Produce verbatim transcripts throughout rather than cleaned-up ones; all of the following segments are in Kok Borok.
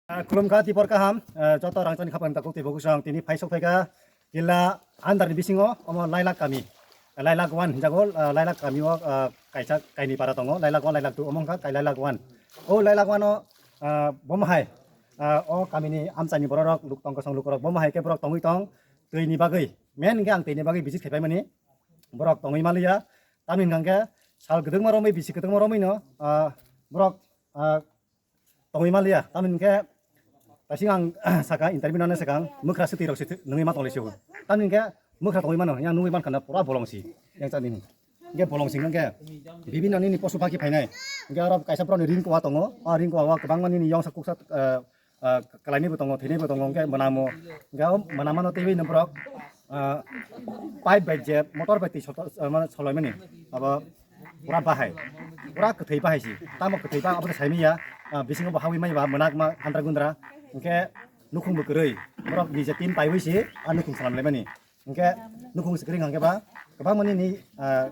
Ah, khulumkha, tibor kaham, ah, joto rangchakni khapang takhuk tei bo kusong tini phaisok phaikha Killa under ni bisingo omo Lailak kami. Lailak one hinjago, ah, Lailak kami o, ah, kaisa kaini para tongo, Lailak one, Lailak two omo wngkha kai Lailak one. O Lailak one o, ah, bomo hai, ah, o kamini amchaini bororok luk tong kosong lukurok bomo hai khe borok tongwi tong twi ni bagwi. Main hwnkhe ang twi ni bagwi visit khaipai mani borok tongwi maliya. Tamni hwnkhe sal kwdwkma romwi bisi kwdwkma romwi no, ah, borok, ah, tongwi maliya. Tamni hwnkhe taising ang saka interview nani sakang mwkhra swtwi rok se nungwi ma tonglaisio. Tamni hwnkhe mwkhra tongwi mano, yang nungwi mankha na pura bolong si yang chani ni. Hwnkhe bolong sing hwnkhe bibinno nini posu pakhi phainai. Hwnkhe aro kaisa borokni ring kowa tongo. O ring kowa o kwbangma nini yongsa kuksa, eh, eh, kwlainaibo tongo, thwinaimo tongo, hwnkhe mwnamo. Hwnkhe o mwnamano teiwi no borok, eh, pipe bai je motor bai twi soto, eh, mane solaimani. Abo pura bahai, pura kwthwi bahai si. Tamo kwthwi ba abo saimanya, ah, bisingo bo hawi maiba mwnakma handra gundra. Hwnkhe nukhung bo kwrwi, borok nije tin paiwi si, ah, nukhung salam laimani. Hwnkhe nukhung swkring hwnkhe ba kwbangma nini, ah,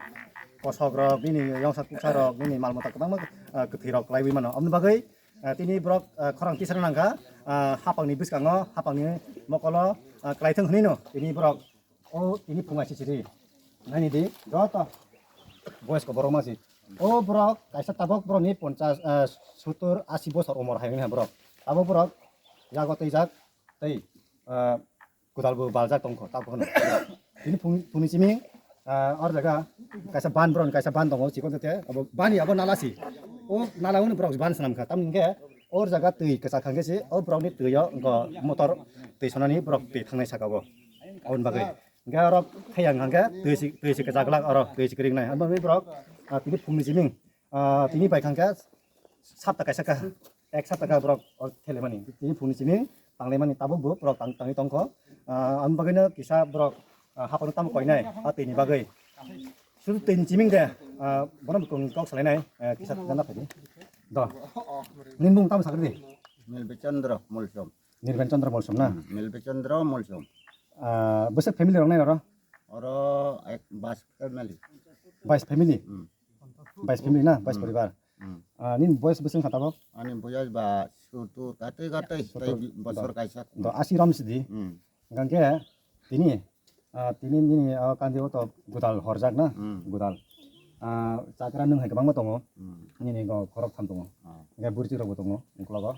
kosok rok, nini yongsa kuksa rok, nini mal mata kwbangma, ah, kwthwi rok kwlaiwi mano. Aboni bagwi, ah, tini borok, ah, khorang tisra nangkha, ah, hapangni bwskango, hapangni mokolo, ah, kwlaithwng hwnwi no tini borok o tini phunga sisiri naini di joto boys ko borok masi. O borok kaisa tabok borokni ponchas, ah, sottor, asi bosor umor hai wngkha borok. Abo borok yago twijak tei, ah, kwtal bo baljak tongkho, tabok hwno. Tini phung-, phungni simi, ah, or jaga kaisa ban, borokni kaisa ban tongo, chikon tete, abo bani abo nala si. O nala hwnwi borok ban swnam kha, tamni hwnkhe or jaga twi kwchak kha hwnkhe se, o borokni twi o wngkha motor twi sonani borok twi thangnai saka o. Aboni bagwi hwnkhe oro thayang hwnkhe twi si, twi si kwchak glak oro twi si kwrwng nai. Aboni borok, ah, tini phungni simi, ah, tini bai kha hwnkhe sapta kaisa kha, ek sapta kha borok o theleimani. Tini phungni simi tanglaimani tabuk bo borok tang-, tangwi tongkho. Ah, aboni bagwino kisa borok, ah, haphano tamo koinai, ah, twini bagwi. Sudu twini chiming de, ah, bono bwkung kok salainai, eh, kisa gana phaidi. Do. Nini bung tamo sakri di? Nilbichandra Molsom. Nirban Chandra Molsom na? Hmm, Nilbichandra Molsom. Ah, bwswk family rok nai oro? Oro ek bas family. Bais family? Hmm. Bais family na? Bais Hmm. poribar. Hmm. Ah, nini boyes bwswk kha tabok? Ani boyes ba sutur katwi katwi Sutur. tei bosor Do. kaisa. Do asi rom sidi. Hmm. Hingkhe tini, ah, tini nini, ah, kandi o to gudal horjak na? Hmm. Gudal. Ah, chakra nwng hai kwbangma tongo. Hmm. Nini go khorok tham tongo. Ah. Hingkhe burti rok bo tongo uklogo.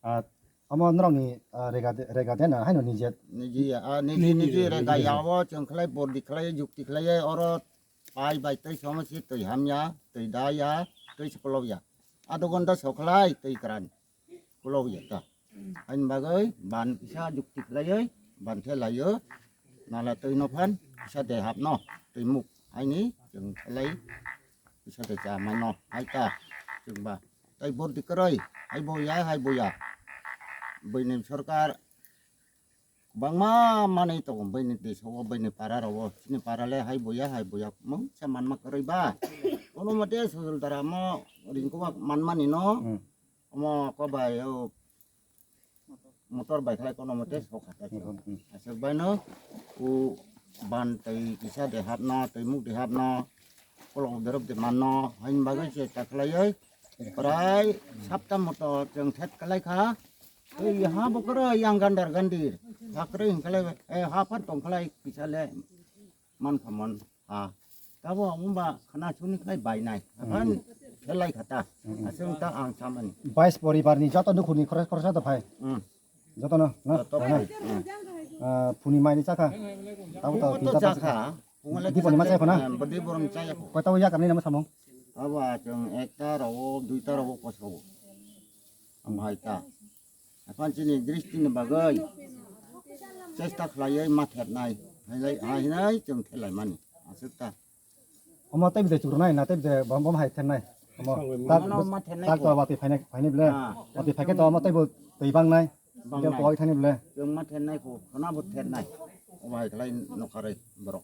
Ah, omo norokni, ah, rega de, rega de na haino nije? Niji, ah, niji, Niji, niji niji, rega niji. Yawo chwng khlai bordi khlai jukti khlai oro pai bai tei somo si twi hamya, twi daya, twi se kolokya. Adho ghonta so khlai twi kwran kolokya ta. Haini bagwi ban kisa jukti khlaiwi ban the laio. Nala twi no phan kisa de hapno twi muk haini chwng khlai kisa de cha mano hai ta chwng ba. Tai bordi kwrwi, hai boya, hai boya. Bini sorkar kwbangma manwi tongo, bini desogo, bini para rogo, chini para le hai boya, hai boya, mungsa manma kwrwi ba. Kono mote sujul dara mo ringkuma manmani no, Hmm. omo ko bai o motor bai khlai kono mote sok kha ta. Hmm, hmm. Aswk bai no u ban tei kisa de hapno, tei muk de hapno, kolok berok de manno, haini bagwi se ta khlaiwi prai sapta moto chwng thet khlai kha. Tei ha bo kwrwi yang gandar gandir. Ha kwrwi hwn khlai, eh, ha phan tong khlai kisa le man kha mon ha. Tabo wngba khana suni khlai bainai. Aphan Hmm. khelai kha ta. Hmm. Aswk ta ang samani. Bais poribar ni joto nukhuni khorok khoroksa to phai. Hmm. Joto no, na? Joto Phai na? phai. Hmm. Ah, phuni mai ni chakha. Tabo to Phungo to tinta chakha. Phungo le Diponi ma chai phana? Hmm, bodi borom chai ko. Koi tabo yakar ni nama samung? Abo achung ekta rogo, duita rogo koso. Amhai ta. Aphan chini dristi ni bagwi chesta khlaiwi ma thernai. Hailai, hainai chwng thelai mani. Aswk ta. Omo tei bide chukru nai, na tei bide bom bom hai thernai. Omo Ano tak, ma thernai tak ko. To wati phainai, phainai ble. Ah. Wati phaikhe to omo tei bo tei bang nai. Bang Jel nai. Kowai thani ble. Chwng ma thernai ko, khana bo thernai. Omo hai khlai nokharwi borok.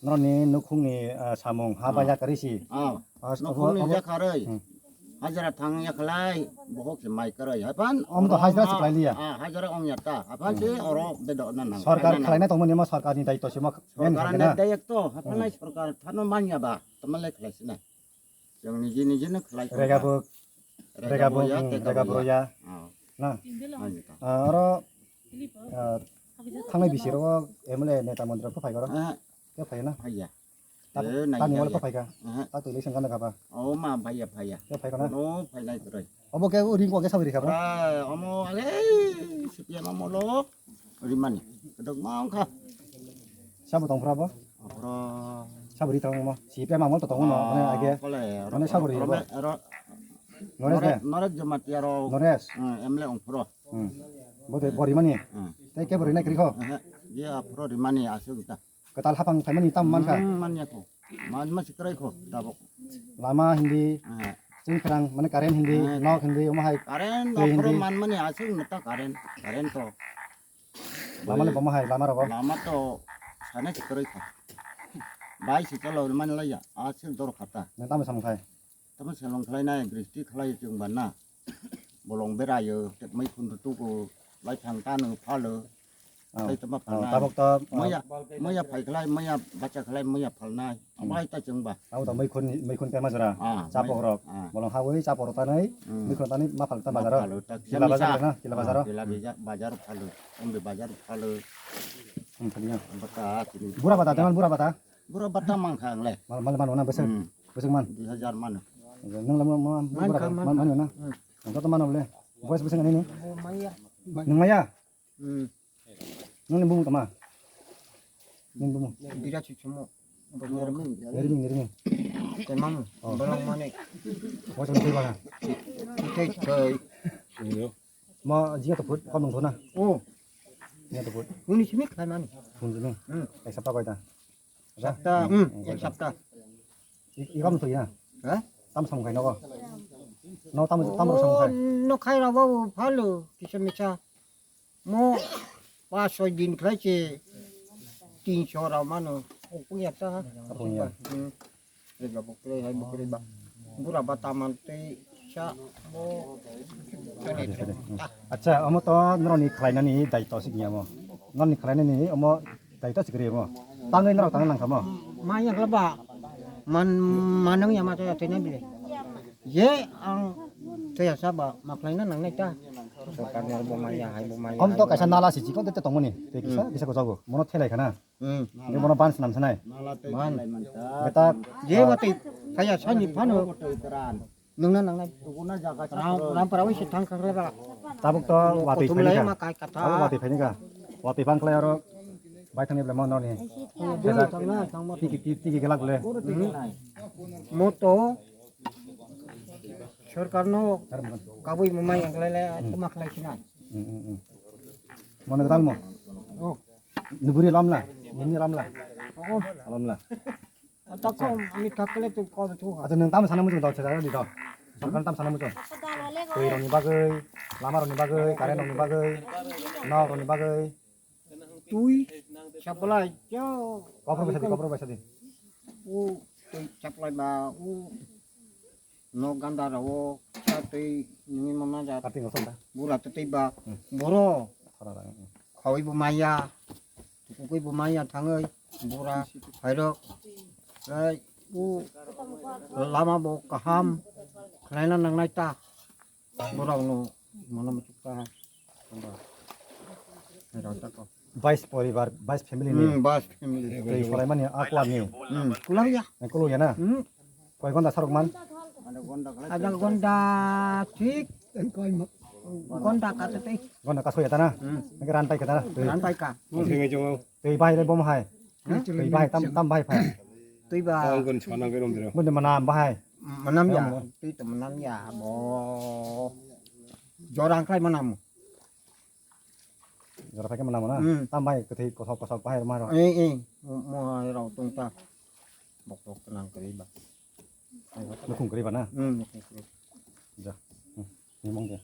Norokni nukhungni, ah, samung ha Ah. baya karwi si. Ah. Ah, Nukhungni obo, obo, jakharwi. Hmm. Hajra thang ya khlai, bohok se mai kwrwi. Haipan Om to oro hajra se ma, khlai liya. Ah, hajra ong ya ta. Haipan se oro bedo na nang. Sorkar na nang. Khlaina tongmani ma sorkarni daityo se ma Sorkar men ne khakena. Dayak to, haipan Hmm. lai sorkar thano manya ba, tama lai khlai sina. Yang niji niji na khlai Rega khlai. Bo, Rega rega bo, bo ya, hmm, teka rega bo bo ya. Ya. Ah. Na? Hai ta. Ah, oro, ah, thangnai bisi ro M L A neta montri rok phai oro. Eh, Ke phai na? Phai ya. Ta-, Eh, nai tani ya wal ya. Phai ka. Eh. Ta twi lei sengkana ka ba. Oh, ma phai ya, phai ya. Ke phai ka na? Oh, phai nai kwrwi. Obo ke ring ko ke sabri ka ba. Ah, omo ale, sipiya ma molo. Rimani. Kedok ma ongkha. Sabo tong phra bo? Aphro. Sabri tong mo. Sipiya ma mol to tong no. Mane age. Kole, mane sabri bo. Ro-, ro-, Nores Nores, ne? Nores Jamatia ro. Nores. Eh, M L A ongphro. Hmm. Bo de bo rimani. Hmm. Tei ke bo rinai kri kho? Eh, ye aphro rimani asuk ta. Kwtal hapang phaimani tam man kha? Hmm, man ya kho. Man ma sikrai kho, tabok. Lama hindi, Eh. Chingkhrang, mane current hindi, Eh. Nok hindi, omo hai Current twi aphro hindi. Man mani asuk neta current. Current to. Lama le bomo hai, lama rogo. Lama to sana sikrai kho. Bai si chalo man la ya, asuk dor khata. Nang tamo samung khai? Tamo selong khlai nai, gristi khlai chwng ba na. Bolong berayo, tek mai khun rutugo, lai thang ta nang phalo. Oh. Sai tama Oh, phalnai. Tabok to, oh. Maya, maya phai khlai, maya bacha khlai, maya phalnai. Hmm. Amai ta chwng ba. Abo to mai khun, mai khun tema jora. Ah, chapok mai-, rok. Ah. Bolong hawi chapok rok tanai, Hmm. Mai khun tanai ma phal ta Ma bazar. Phalo ta Kila bazar na, kila bazar. Ah, kila bazar phalo. Ombe bazar phalo. Hmm, thani ya. Bata, kini. Bura bata, teman bura bata. Bura bata mang kha ang le. Mal, mal, mal, mana besok? Hmm. Besok man. Dui hajar mano. Nang lama, ma, ma, Man bura kha, bata, man man, kha. Man na? Hmm. Ang to mana bole? Boys besok ani ni? Bo maya. Nang maya? Hmm. Nang ni bumu tama? Nang bumu? Bira chuchumo. Nerming. Nerming, nerming. Temang. Oh. Borok mane. Boys ang tei bana. Tei, tei. Ma, jia to put, kon nung thona. Oh. Jia to put. Nini simi khlai mani. Phun jini. Hmm. Ek sapta koi ta. Sapta, hmm, ek sapta. I, i kam to ya? Ha? Tam sam khai nogo. No tam, tam ro sam khai. Oh, no khai ra babu, phalo, kisa misa. Mo, pa soi din khlai che, tin so ra mano. O punya ta. Punya. Hmm. Rega bokre, hai bokre ba. Bura bata man tei sa bo. Acha, omo to noroni khlainani daito sik ya mo. Noroni khlainani omo daito sik re mo. Tangwi norok tang nang kha mo. Ma ya kla ba. Man, manang ya ma to ya tena bile. Ye ang to ya sa ba ma khlaina nang nai ta. Sorkar ni bo ma ya, hai bo ma ya, Om to hai bo kaisa ma ya. Nala si chikon te tongmani. Te kisa, kisa ko jago. Mono thelai khana. Hmm. Ni bono ban swnam sanai. Ban. Beta. Je watwi kaya sani phano. Nungna nangnai. Ram, ram para wisi thang khakle ba. Tabuk to watwi Kutum phai lai ka. Ma kai katha. Tabuk watwi phai ka. Watwi phang khlai aro bai thangni bla mono ni. Thangna, thangma. Tiki, tiki, tiki gelak le. Moto. Sorkar no kabui mamai ang khlai le, tuma khlai sinai. Hmm, hmm, hmm. Mono dal mo. Oh. Nuburi lamla, nini lamla. Oh. Lamla. Ata kom, ami thakle tu kom tu ha. Acha nang tam sana muchung dal chara di dal. Sorkar tam sana muchung. Twi roni bagwi, lama roni bagwi, current roni bagwi, nao roni bagwi. Twi, supply, cho. Kopro baisa di, kopro baisa di. U, twi supply ba, u. No ganda rao, cha twi, nini mana ja. Cutting rok sanda. Bura twi ba, Hmm. Boro. Khara rang. Khawi bo maya, tukui bo maya thangwi, bura, phairok, ai, u, lama bo kaham, khlaina nangnai ta, borok no, mana muchuk ta, anda, hai rok ta ko. Bais poribar, bais family ni. Hmm, bais family. Tei soraimani akwa ni. Hmm, kulang ya. Kulo ya na? Hmm. Koi gonda sarok man? Adha gonda thik. Gonda kata tei. Gonda kaso ya tana. Hmm. Nang ran pai ka tana. Ran pai ka. Tei bai le bom hai. Hmm? Tei bai tam, tam bai phai. Tei ba. Kong kon chona ke rom dira. Mun mana bahai. Manam ya. Tei to manam ya bo. Jorang kai manam. Jora phai khe mwnamo na? Hmm. Tam bai kwthwi kosok kosok bahai rwma rw. Eh, eh. Mo, mo hai rw tong ta. Bok bok nang kwrwi ba. Nukhung kwrwi ba na? Hmm, nukhung kwrwi. Ja. Hmm. Nimong de.